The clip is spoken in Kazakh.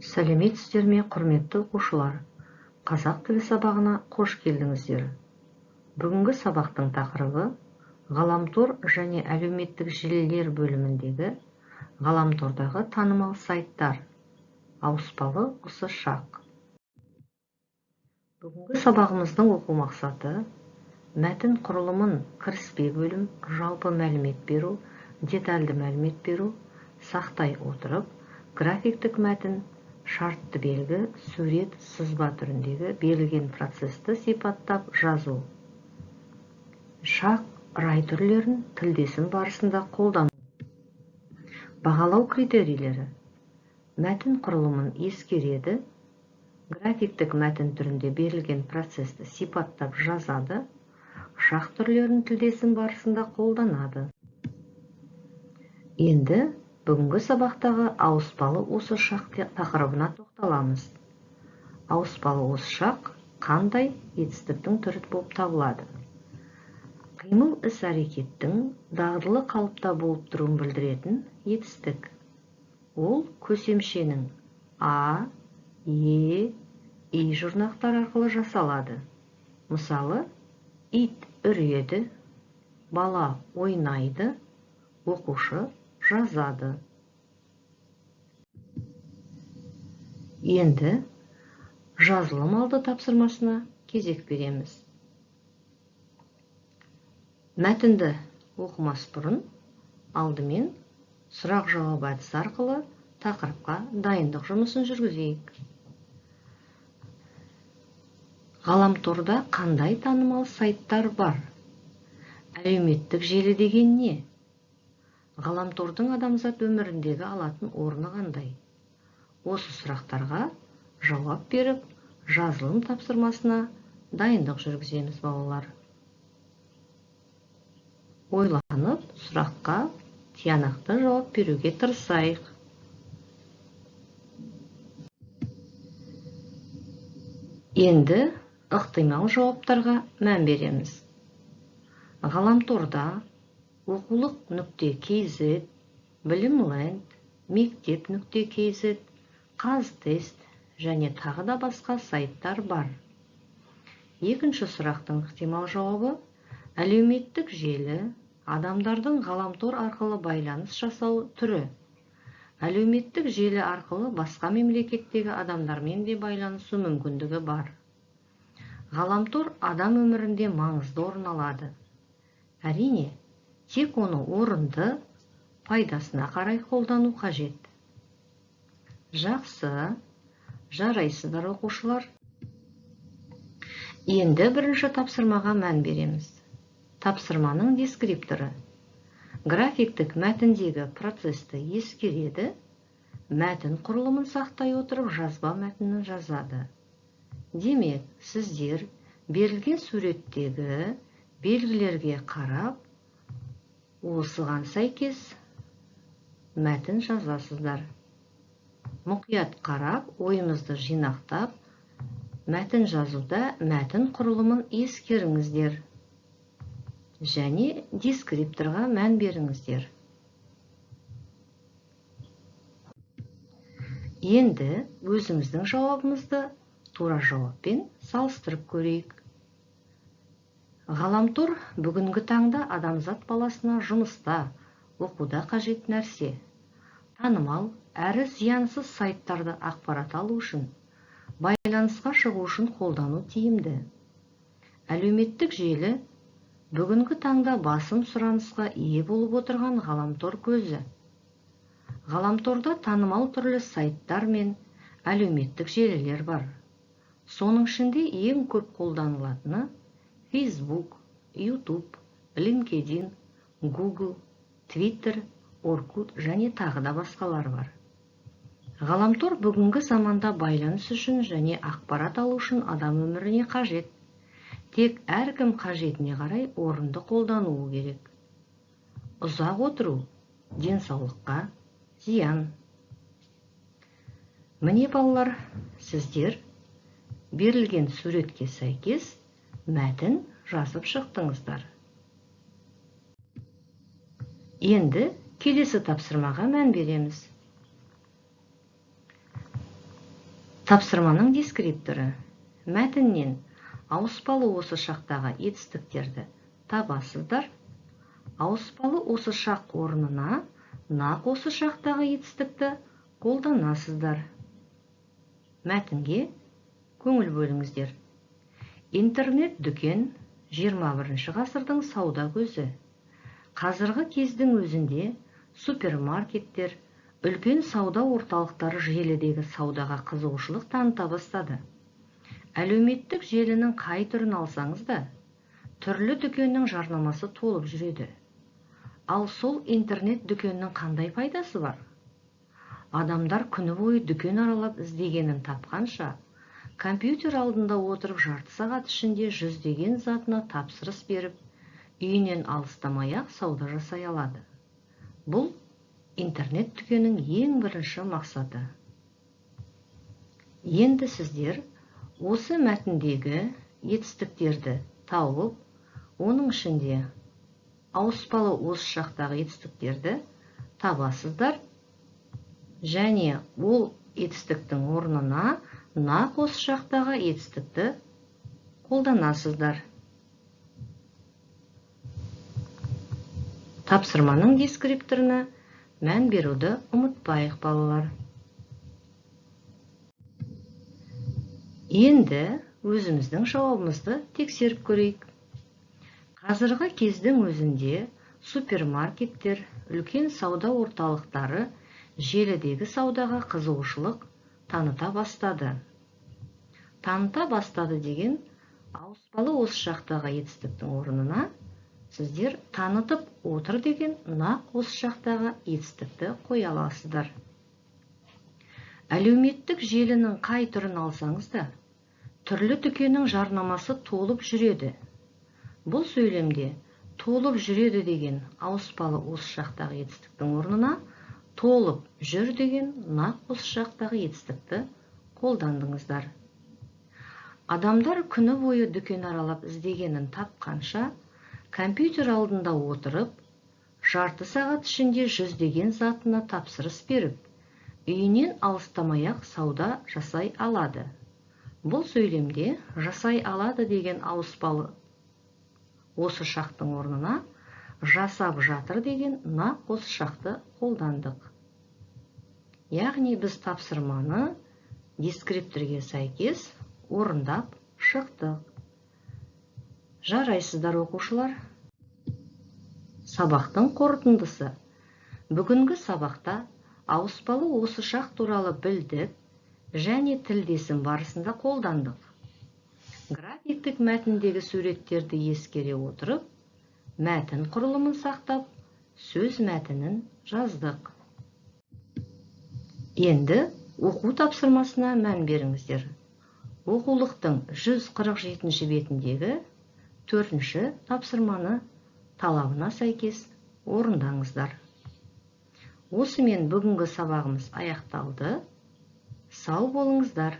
Сәлеметсіздер ме, құрметті оқушылар! Қазақ тілі сабағына қош келдіңіздер. Бүгінгі сабақтың тақырыбы ғаламтор және әлеуметтік желілер бөліміндегі ғаламтордағы танымал сайттар. Ауыспалы осы шақ. Бүгінгі сабағымыздың оқу мақсаты мәтін құрылымын кіріспе бөлім, жалпы мәлімет беру, детальді мәлімет беру, сақтай отырып, графиктік мәтін, шартты белгі, сурет, сызба түріндегі берілген процесті сипаттап жазу. Шақ рай түрлерін тілдесім барысында қолдану. Бағалау критерийлері. Мәтін құрылымын ескереді, графиктік мәтін түрінде берілген процесті сипаттап жазады, шақ түрлерін тілдесім барысында қолданады. Енді бүгінгі сабақтағы ауыспалы осы шақ тақырыбына тоқталамыз. Ауыспалы осы шақ қандай етістіктің түрі болып табылады? Қимыл іс-әрекеттің дағдылы қалыпта болып тұруын білдіретін етістік. Ол көсемшенің А, Е, И жұрнақтары арқылы жасалады. Мысалы, ит үреді, бала ойнайды, оқушы жазады. Енді жазылым алды тапсырмасына кезек береміз. Мәтінді оқымас бұрын алдымен сұрақ-жауап әдісі арқылы тақырыпқа дайындық жұмысын жүргізейік. Ғаламторда қандай танымал сайттар бар? Әлеуметтік желі деген не? Ғаламтордың адамзат өміріндегі алатын орны қандай? Осы сұрақтарға жауап беріп, жазылым тапсырмасына дайындық жүргіземіз, балалар. Ойланып, сұраққа тиянақты жауап беруге тырысайық. Енді ықтимал жауаптарға мән береміз. Ғаламторда оқулық.kz, білімленд, мектеп.kz, қазтест және тағы да басқа сайттар бар. Екінші сұрақтың ықтимал жауабы әлеуметтік желі адамдардың ғаламтор арқылы байланыс жасау түрі. Әлеуметтік желі арқылы басқа мемлекеттегі адамдармен де байланысу мүмкіндігі бар. Ғаламтор адам өмірінде маңызды орын алады. Әрине, тек оны орынды, пайдасына қарай қолдану қажет. Жақсы, жарайсыздар, оқушылар. Енді бірінші тапсырмаға мән береміз. Тапсырманың дескрипторы. Графиктік мәтіндегі процесті ескереді, мәтін құрылымын сақтай отырып жазба мәтінін жазады. Демек, сіздер берілген суреттегі белгілерге қарап, осыған сәйкес мәтін жазасыздар. Мұқият қарап, ойымызды жинақтап, мәтін жазуда мәтін құрылымын ескеріңіздер және дескрипторға мән беріңіздер. Енді өзіміздің жауабымызды тура жауаппен салыстырып көрейік. Ғаламтор бүгінгі таңда адамзат баласына жұмыста, оқуда қажет нәрсе. Танымал әрі зиянсыз сайттарды ақпарат алу үшін, байланысқа шығу үшін қолдану тиімді. Әлеуметтік желі бүгінгі таңда басым сұранысқа ие болып отырған ғаламтор көзі. Ғаламторда танымал түрлі сайттар мен әлеуметтік желілер бар. Соның ішінде ең көп қолданылатыны Facebook, YouTube, LinkedIn, Google, Twitter, Orkut және тағы да басқалар бар. Ғаламтор бүгінгі заманда байланыс үшін және ақпарат алу үшін адам өміріне қажет. Тек әркім қажетіне қарай орынды қолдануы керек. Ұзақ отыру денсаулыққа зиян. Міне, балалар, сіздер берілген суретке сәйкес мәтін жазып шықтыңыздар. Енді келесі тапсырмаға мән береміз. Тапсырманың дескрипторы. Мәтіннен ауыспалы осы шақтағы етістіктерді табасыздар. Ауыспалы осы шақ орнына нақ осы шақтағы етістікті қолданасыздар. Мәтінге көңіл бөліңіздер. Интернет-дүкен 21 ғасырдың сауда көзі. Қазіргі кездің өзінде супермаркеттер, үлкен сауда орталықтары желідегі саудаға қызығушылық таныта бастады. Әлеуметтік желінің қай түрін алсаңыз да, түрлі дүкеннің жарнамасы толып жүреді. Ал сол интернет дүкеннің қандай пайдасы бар? Адамдар күні бойы дүкен аралап іздегенін тапқанша, компьютер алдында отырып жарты сағат ішінде жүздеген затына тапсырыс беріп, үйінен алыстамай-ақ сауда жасай алады. Бұл интернет дүкеннің ең бірінші мақсаты. Енді сіздер осы мәтіндегі етістіктерді тауып, оның ішінде ауыспалы осы шақтағы етістіктерді табасыздар және ол етістіктің орнына нақ осы шақтағы етістікті қолданасыздар. Тапсырманың дескрипторына мән беруді ұмытпайық, балалар. Енді өзіміздің жауабымызды тексеріп көрейік. Қазіргі кездің өзінде супермаркеттер, үлкен сауда орталықтары желідегі саудаға қызығушылық таныта бастады. Таныта бастады деген ауыспалы осы шақтағы етістіктің орнына сіздер танытып отыр деген нақ осы шақтағы етістікті қоя аласыздар. Әлеуметтік желінің қай түрін алсаңыз да, түрлі дүкеннің жарнамасы толып жүреді. Бұл сөйлемде толып жүреді деген ауыспалы осы шақтағы етістіктің орнына толып жүр деген нақ осы шақтағы етістікті қолдандыңыздар. Адамдар күні бойы дүкен аралап іздегенін тапқанша, компьютер алдында отырып, жарты сағат ішінде жүздеген затына тапсырыс беріп, үйінен алыстамай-ақ сауда жасай алады. Бұл сөйлемде жасай алады деген ауыспалы осы шақтың орнына жасап жатыр деген нақ осы шақты қолдандық. Яғни біз тапсырманы дескрипторге сәйкес орындап шықтық. Жарайсыздар, оқушылар. Сабақтың қорытындысы. Бүгінгі сабақта ауыспалы осы шақ туралы білдік және тілдесім барысында қолдандық. Графиктік мәтіндегі суреттерді ескере отырып, мәтін құрылымын сақтап, сөз мәтінін жаздық. Енді оқу тапсырмасына мән беріңіздер. Оқулықтың 147 бетіндегі 4-ші тапсырманы талабына сәйкес орындаңыздар. Осымен бүгінгі сабағымыз аяқталды. Сау болыңыздар.